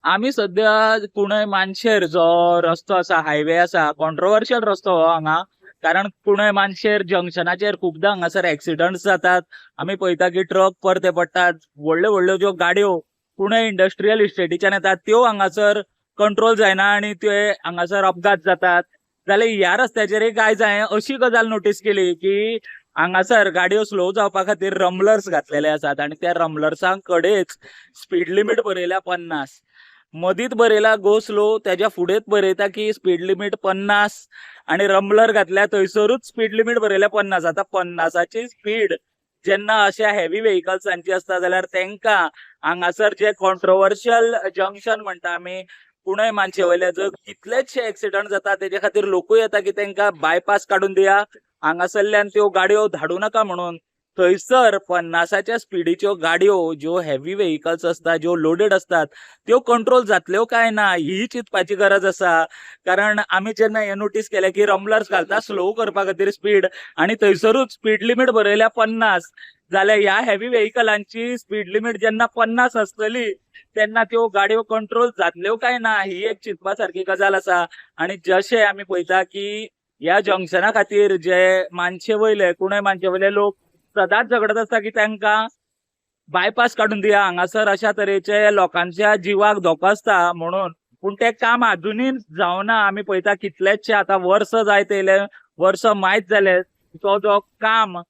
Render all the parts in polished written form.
आमी सद्या कुणय मानशेर जो रस्तो आसा, हायवे आसा, कॉन्ट्रोवर्शियल रस्तो हो हांगा, कारण कुणय मानशेर जंक्शनाचेर खुबदां हांगासर एक्सिडंट्स जातात. आमी पळयता की ट्रक परते पडटात, व्हडल्यो व्हडल्यो ज्यो गाडयो कुणय इंडस्ट्रियल इस्टेटीच्यान येतात त्यो हांगासर कंट्रोल जायना आनी ते हांगासर अपघात जातात. जाल्यार ह्या रस्त्याचेर एक आयज हांवें अशी गजाल नोटीस केली की हांगासर गाडयो स्लो जावपा खातीर रम्बलर्स घातलेले आसात आनी त्या रम्बलर्सां कडेच स्पीड लिमीट बरयल्या 50. मदींच बरयला गो स्लो, त्याच्या फुडेंच बरयता की स्पीड लिमीट 50 आनी रम्बलर घातल्या थंयसरूच स्पीड लिमीट बरयल्या 50. आतां 50ची स्पीड जेन्ना अशा हेवी व्हेकल्सांची आसता जाल्यार तेंकां हांगासर जे कॉन्ट्रोवर्शियल जंक्शन म्हणटा आमी कुणय मानशे वयले जर कितलेचशे एक्सिडंट जाता, तेजे खातीर लोकूय येता की तेंकां बायपास काडून दिया, हांगासरल्यान त्यो गाडयो धाडूं नाका म्हणून. थंयसर 50च्या स्पिडीच्यो गाडयो ज्यो हेवी व्हेकल्स आसता, ज्यो लोडेड आसतात, त्यो कंट्रोल जातल्यो काय ना ही चिंतपाची गरज आसा. कारण आमी जेन्ना हें नोटीस केलें की रम्बलर्स घालता स्लो करपा खातीर स्पीड आनी थंयसरूच स्पीड लिमीट बरयल्या 50, जाल्यार ह्या हेवी व्हेकलांची स्पीड लिमीट जेन्ना 50 आसतली तेन्ना त्यो गाडयो कंट्रोल जातल्यो काय ना ही एक चिंतपा सारकी गजाल आसा. आनी जशें आमी पळयता की ह्या जंक्शना खातीर जे मानशे वयले कुणय मानशे वयले लोक सदांच झगडत आसता की तांकां बायपास काडून दिया, हांगासर अशा तरेचे लोकांच्या जिवाक धोको आसता म्हणून. पूण तें काम आजुनूय जावना. आमी पळयता कितलेचशे आतां वर्स जायत येयले, वर्स मायत जाले, तो जो काम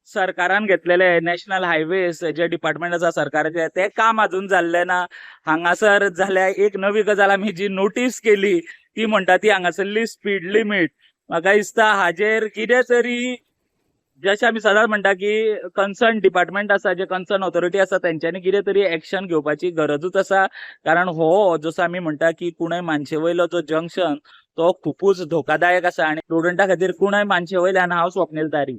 सरकारान घेतलेले नॅशनल हायवेज जे डिपार्टमेंट आसा सरकाराचे ते काम अजून जाल्लें ना. हांगासर जाल्यार एक नवी गजाल आमी जी नोटीस केली ती म्हणटा ती हांगासरली स्पीड लिमीट. म्हाका दिसता हाजेर कितें तरी, जशें आमी सदांच म्हणटा की कन्सर्न डिपार्टमेंट आसा, जे कन्सर्न ऑथॉरिटी आसा तेंच्यांनी कितें तरी एक्शन घेवपाची गरजूच आसा. कारण हो जसो आमी म्हणटा की कुणय मानशे वयलो जो जंक्शन तो खुपूच धोकादायक आसा आनी स्टुडंटा खातीर कुणय मानशे वयल्यान हांव स्वप्नील तारी.